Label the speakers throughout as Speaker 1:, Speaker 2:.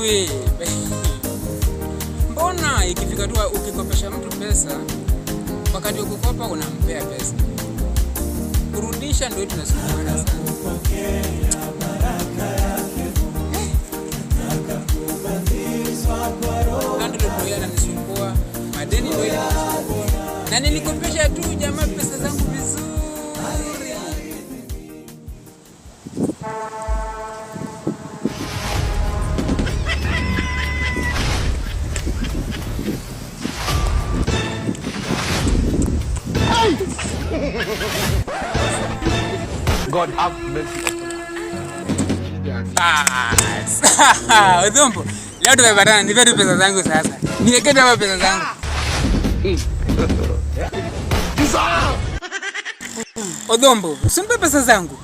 Speaker 1: way, mbona ikifika tu ukikopesha mtu pesa, wakati wa kukopa unampea pesa, kurudisha ndio tunasumbuana sana. Landlord ndio ananisumbua, madeni ndio yananisumbua, na nilikopesha tu jamaa pesa zangu vizuri.
Speaker 2: God have mercy upon us.
Speaker 1: Bas. Odhombo, leo tumepatana, nipe tu pesa zangu sasa. Niweke tu hapa pesa zangu. Odhombo, usimpe pesa zangu.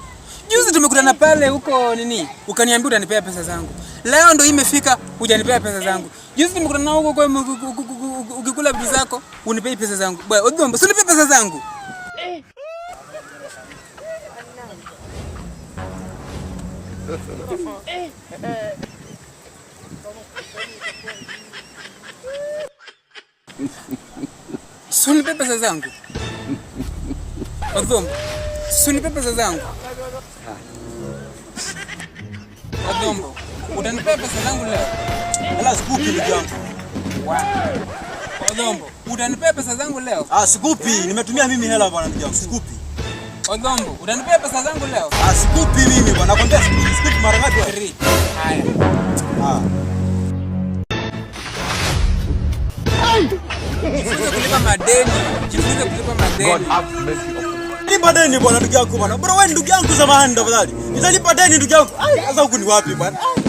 Speaker 1: Juzi tumekutana pale huko nini, ukaniambia utanipea pesa zangu. Leo ndo imefika, hujanipea pesa zangu. Juzi tumekutana huko kwa ukikula vitu zako, unipei pesa zangu. Bwana Odhombo, si unipe pesa zangu. Si unipe pesa zangu. Odhombo, si unipe pesa zangu. Odhombo, utanipea pesa zangu leo?
Speaker 3: Hela sikupi, ndugu yangu.
Speaker 1: Odhombo, utanipea pesa zangu leo?
Speaker 3: Ah, sikupi. Nimetumia mimi hela bwana, ndugu yangu. Sikupi.
Speaker 1: Odhombo, utanipea pesa zangu leo?
Speaker 3: Ah, sikupi mimi bwana. Nakwambia sikupi. Sikupi mara ngapi wewe?
Speaker 1: Three. Haya.
Speaker 3: Ah.
Speaker 1: Jifunze kulipa madeni. Jifunze kulipa madeni.
Speaker 2: God have mercy upon us.
Speaker 3: Lipa deni bwana, ndugu yangu bwana. Bro, wewe ndugu yangu, samahani tafadhali. Nitalipa deni, ndugu yangu. Ai, sasa huku ni wapi bwana? Ai.